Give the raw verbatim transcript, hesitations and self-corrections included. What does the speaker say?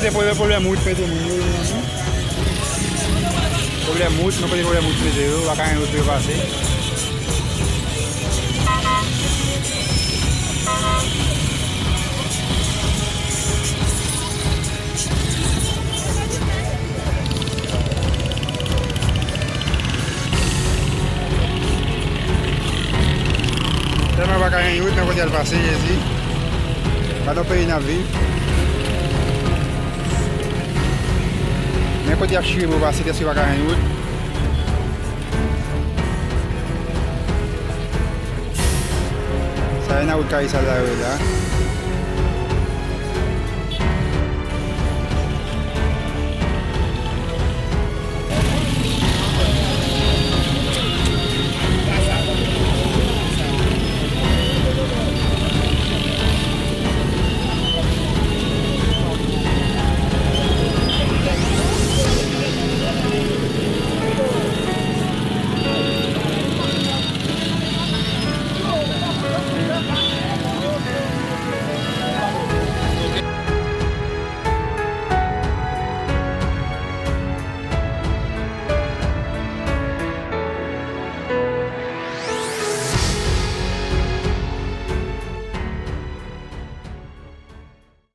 Pwoblèm, pwoblèm wout mete moun yo, mezanmi. Pwoblèm wout, nou konnen pwoblèm wout mete yo, pa ka gen wout pou yo pase. Tèlman pa ka gen wout nan kote al pase, Jezi. Gade yon peyi n ap viv. Men kote y ap chire pou pase, tèske pa ka gen wout. Sa e nan wout Kayisal la yo ye la.